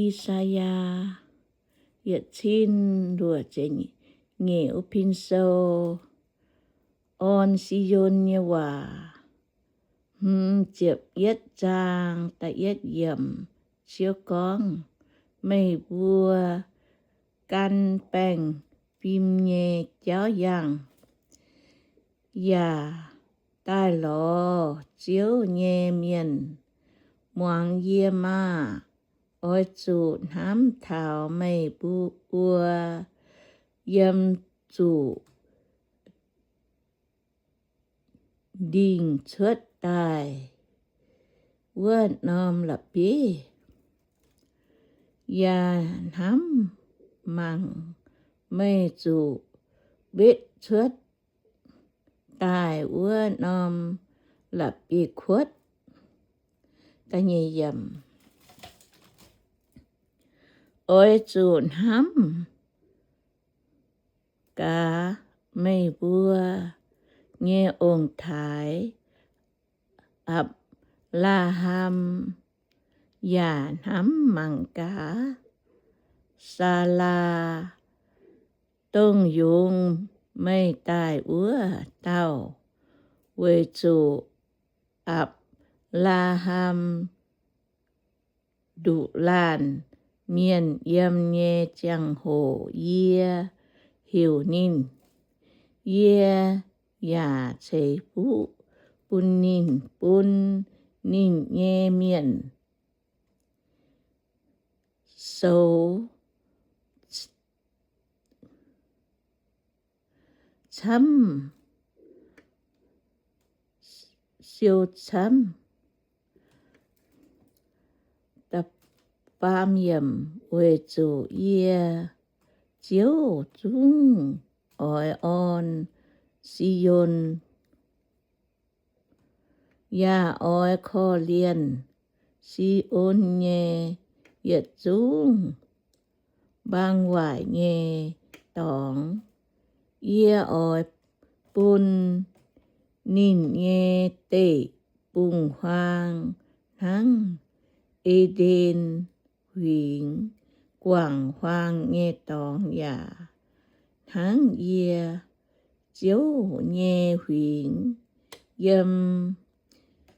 I^saa^yaa yietc cin luoqc ziepc nyeic wuov pin sou, Orn Si^on Nyei Waac, hmz ziepc yietv zaang da'yietv yiemc. Ziouv gorngv, Meih mbuo gan baengh fim nyei jauv yangh yaac daaih lorz Ziouv nyei mienh muangx yie maah! Oix zuqc hnamv taux meih mbuo yiem zuqc ndingh cuotv daaih wuov norm la'bieiv, yaac hnamv mangc meih zuqc wetv cuotv daaih wuov norm la'bieiv-kuotv. Oix zuqc hnamv gaax meih mbuo nyei ong-taaix, Apc^laa^ham, yaac hnamv mangc gaax Saalaa, dongh yungz meih daaih wuov dauh, weic zuqc Apc^laa^ham nduqc laanh mienh yiem nyei ziangh hoc yie heuc ninh. Yie yaac ceix fuqv bun ninh, bun ninh nyei mienh soux camv, siou camv. Weic zuqc yie, Ziouv, zungv oix orn Si^on, yaac oix korv-lienh Si^on nyei yietc zungv mbang waaic nyei dorngx. Yie oix bun ninh nyei deic-bung-huaang hnangv E^nden Huingx guangc huaang nyei dorngx yaac hnangv yie, Ziouv, nyei huingx. Yiem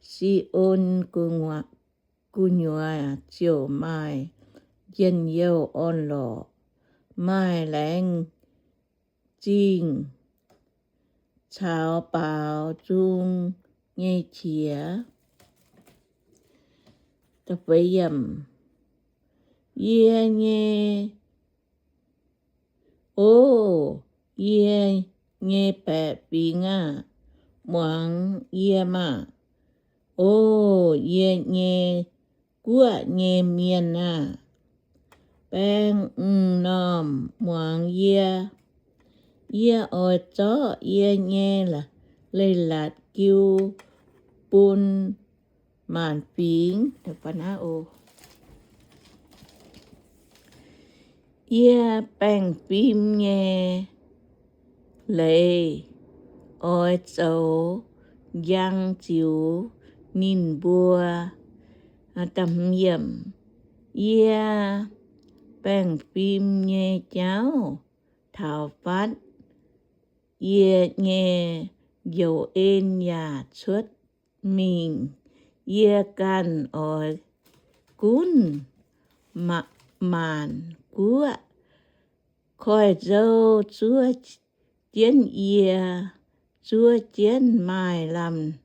Si^on gu'nyuoz ziouc maaih njien-youh orn-lorqc, maaih laengzingh caux baaux nzung nyei qiex. Yie nyei, O yie nyei baeqc fingx aah! Muangx yie maah! O yie nyei guoqv nyei mienh aah! Baeng m'normh muangx yie. Yie oix zorqv yie nyei leiz-latc jiu bun maanc fingx. Yie baengh fim nyei leiz oix zoux njang ziux ninh mbuo. Yie baengh fim nyei jauv taux fatv, yie nyei njoux en yaac cuotv mingh. Yie ganh oix gunv maanc guoqv. Koiv-nzou zuov jienv yie, zuov jienv maaih lamh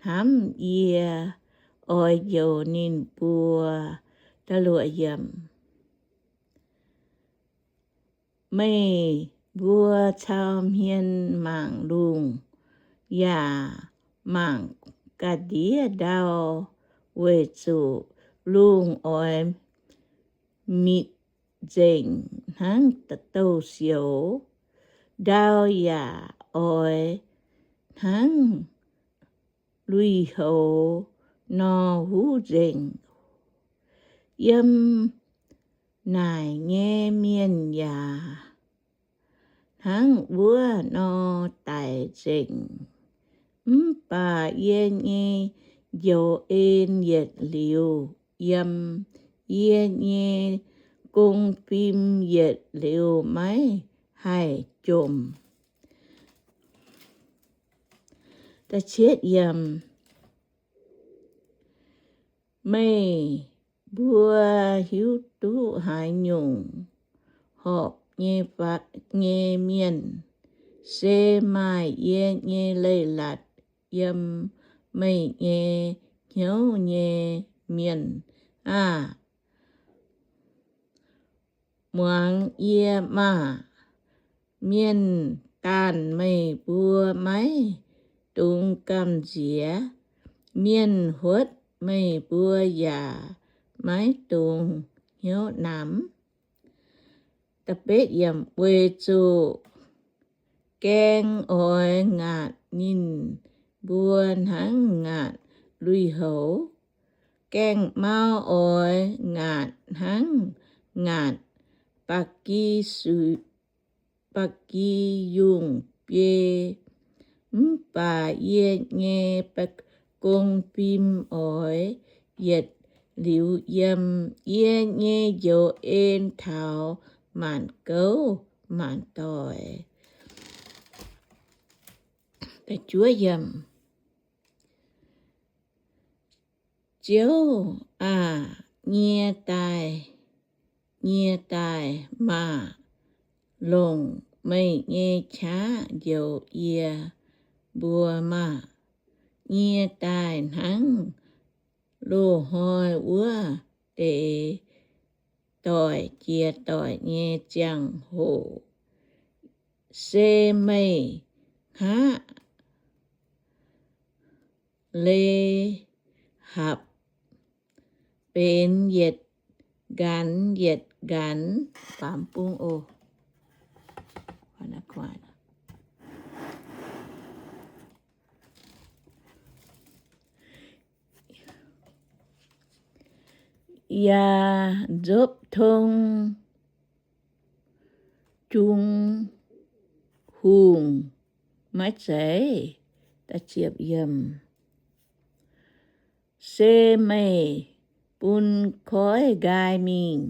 hnamv yie, oix njoux ninh mbuo. Meih mbuo cau hmien mangc lungh yaac mangc ga'ndiev ndau, weic zuqc lungh oix mitc nzengc hnangv douz-sioux. Ndau yaac oix hnangv lui-houx nor huv nzengc. Yiem naaic nyei mienh yaac hnangv wuov nor daic nzengc. Mv baac yie nyei njoux en yietc liuz yiem yie nyei gong fim yietc liuz maiv haih jomc. Meih mbuo hiuv duqv haaix nyungc horpc nyei, nyei mienh, se maaih yie nyei leiz-latc yiem meih nyei hnyouv nyei mienh aah! Muangx yie maah! Mienh daanh meih mbuo maiv dungx gamh nziex, mienh huotv meih mbuo yaac maiv dungx hnyouv namx. Weic zuqc gaeng oix ngaatc ninh mbuo hnangv ngaatc lui-houx, gaeng-mau oix ngaatc hnangv ngaatc ba'gi, ba'gi yungh biei. Mv baac yie nyei gong fim oix yietc liuz yiem, yie nyei njoux en taux maanc gouv maanc doic. Ziouv aah! Nyie daaih, nyie daaih maah! Longc meih nyei qaqv njoux yie mbuo maah! Nyie daaih hnangv loz-hnoi wuov deix doic jiex doic nyei ziangh hoc, se meih hngaqv Le^hapc benx yietc nqanx yietc nqanx, yaac nzopv tong jung hungh maiv zeiz. Se meih bun koiv nqaai mingh,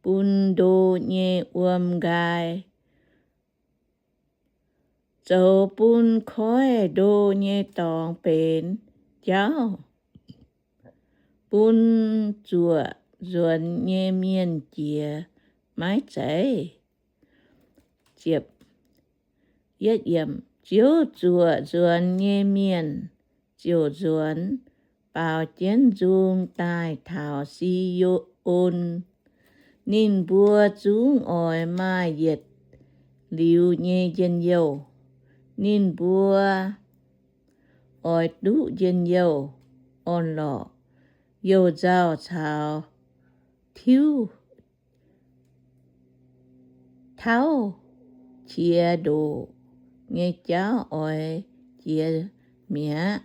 bun ndo nyei wuom nqaai, zoux bun koiv ndo nyei dorngx benx jauv, bun zuoqc nzuonx nyei mienh jiex maiv zeiz. Ziouv zuoqc nzuonx nyei mienh ziouc nzuonx, baaux jienv nzung daaih taux Si^on. Ninh mbuo zungv oix maaih yietc liuz nyei njien-youh. Ninh mbuo oix duqv njien-youh, orn-lorqc, youh nzauh caux tiuv tauv qiex ndoqc nyei jauv oix jiex mi'aqv.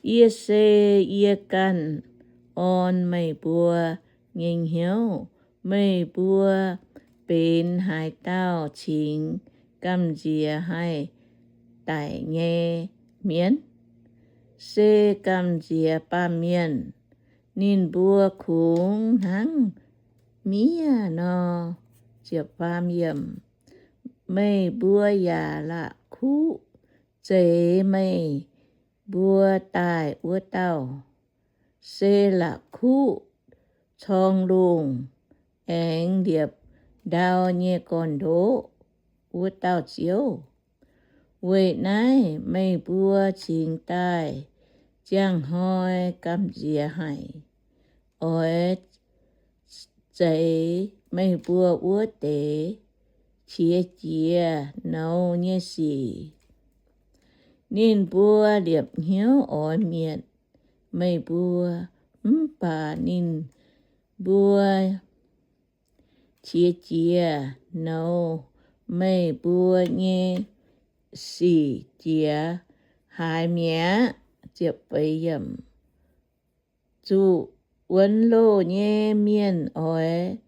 Yie se yie ganh orn meih mbuo nyei hnyouv. Meih mbuo benx haaix dauh cingx gamh nziex haih daic nyei mienh? Se gamh nziex baamh mienh. Ninh mbuo kungx hnangv miev nor. Meih mbuo yaac la'kuqv zeix meih mbuo daaih wuov dauh, se la'kuqv corng lungh aengx liepc ndau nyei gorn-ndoqv wuov dauh Ziouv. Weic naaiv meih mbuo cingx daaih ziangh hnoi gamh nziex haic, oix zeix meih mbuo wuov deix qiex jiez nouz nyei sic. Ninh mbuo liepc hnyouv oix mietc meih mbuo, mv baac ninh mbuo qiex jiez nouz meih mbuo nyei sic jiex haaix mi'aqv. Zuqc wuonx loh nyei mienh oix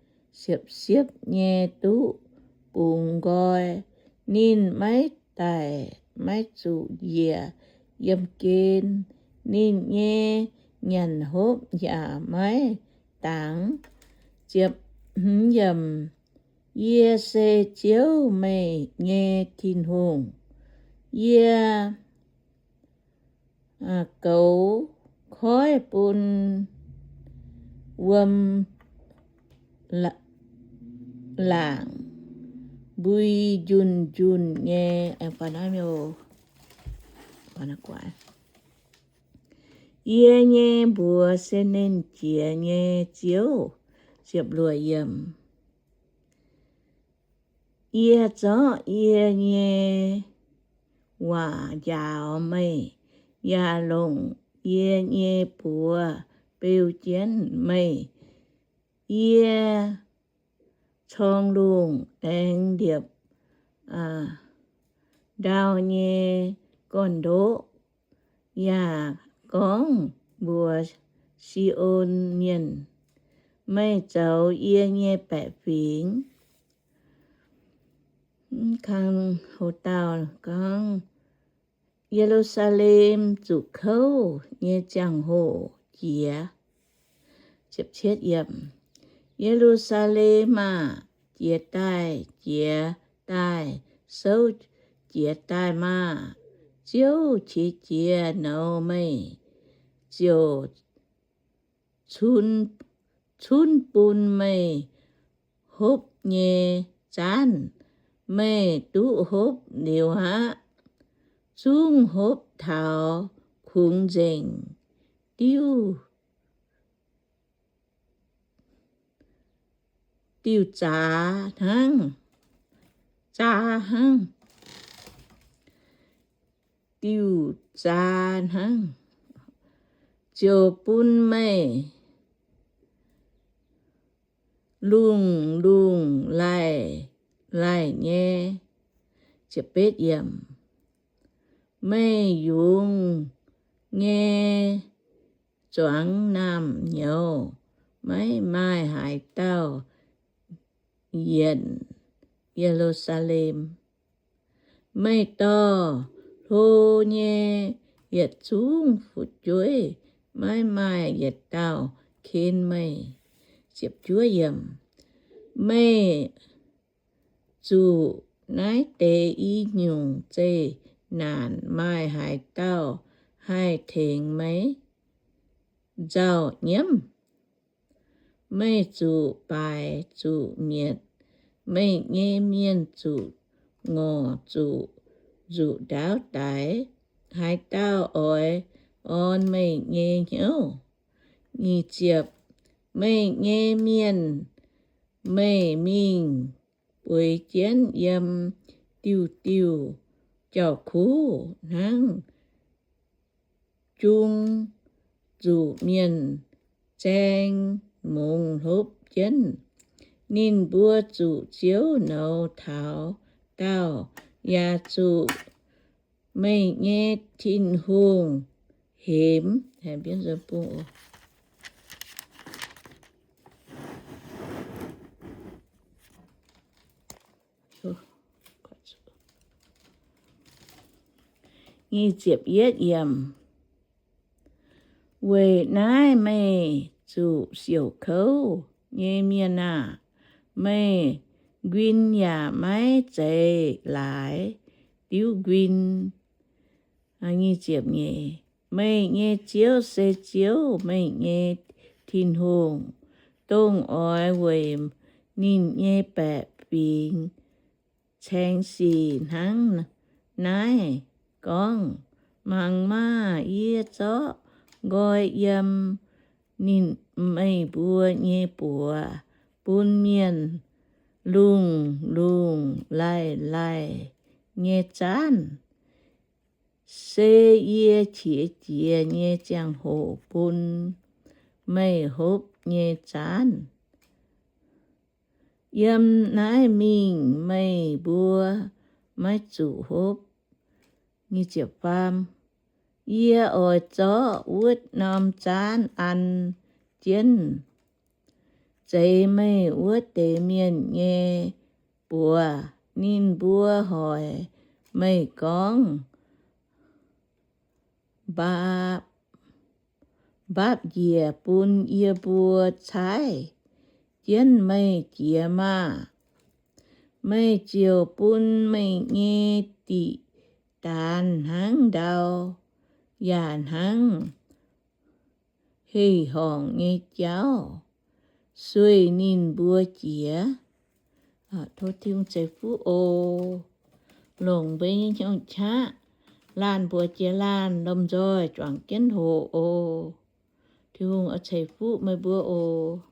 siepv-siepv nyei duqv bungx nqoi. Ninh maiv daic, maiv zuqc njiec yiem gen. ninh nyei nyanc hopv yaac maiv dangx. Yie se Ziouv, meih nyei Tin-Hungh. Yie goux koiv bun wuom laangc mbui njunh njunh nyei. Yie nyei mbuox se Nernh Jiex nyei Ziouv. Yie zorqv yie nyei waac njaaux meih, yaac longc yie nyei buoz beu jienv meih. Yie corng lungh aengx liepc ndau nyei gorn-ndoqv, yaac gorngv mbuox Si^on Mienh, Meih zoux yie nyei baeqc fingx. Kang houc dauh gorngv, Ye^lu^saa^lem zuqc kouv nyei ziangh hoc jiex. Ye^lu^saa^lem aah! Jiex daaih, jiex daaih, souv jiex daaih maah! Ziouv qiex jiez nouz meih, ziouc cunv bun meih hopv nyei zaanv. Meih duqv hopv liuz aqv. Zungv hopv taux kungx nzengc, diuv diuh zaax hnangv, zaax hnangv, diuh zaax hnangv, ziouc bun meih lungh lungh laih laih nyei. Meih yungz nyei zuangx naamh nyouz maiv maaih haaix dauh yienc Ye^lu^saa^lem. Meih dorh hlo nyei yietc zungv fu'jueiv maiv maaih yietc dauh ken meih. Meih zuqc naaiv deix i nyungc zeqc naanc, maaih haaix dauh haih tengx meih nzauh nyiemv? Meih zuqc baaic zuqc mietc, meih nyei mienh zuqc ngorc zuqc nzuqc ndaauv daix. Haaix dauh oix orn meih nyei hnyouv? Meih nyei mienh meih mingh bueix jienv yiem diuh diuh jauv-kuv hnangv jung zuqc mienh zaeng mungz hlopv jienv. Ninh mbuo zuqc Ziouv nouz taux daauh, yaac zuqc meih nyei Tin-Hungh hemx. Weic naaiv meih zuqc siouc kouv nyei mienh aah! Meih nquin yaac maiv zeiz laaix diuv nquin. Meih nyei Ziouv se Ziouv, meih nyei Tin-Hungh, dongh oix weic ninh nyei baeqc fingx caeng sic hnangv naaiv gorngv, Mangc maah! Yie zorqv nqoi yiem ninh, meih mbuo nyei buoz bun mienh lungh lungh laih laih nyei zaanv. Se yie qiex jiez nyei ziangh hoc bun meih hopv nyei zaanv. Yiem naaiv mingh meih mbuo maiv zuqc hopv. Yie oix zorqv wuov norm zaanv an jienv zeix meih wuov deix mienh nyei buoz. Ninh mbuo hoic meih gorngv, Mbaa mbapv njiec bun yie mbuo caaiv jienv meih jiex maah! Meih ziouc bun meih nyei diqc daanz hnangv ndau, yaac hnangv hei-horngc nyei jauv sueih ninh mbuo jiex. Tov Tin-Hungh ceix fuqv oc. Longc mbuo nyei hnyouv qaqv laanh mbuox jiex laanh lomh nzoih juangc jienv hoqc oc. Tin-Hungh oix ceix fuqv meih mbuo oc.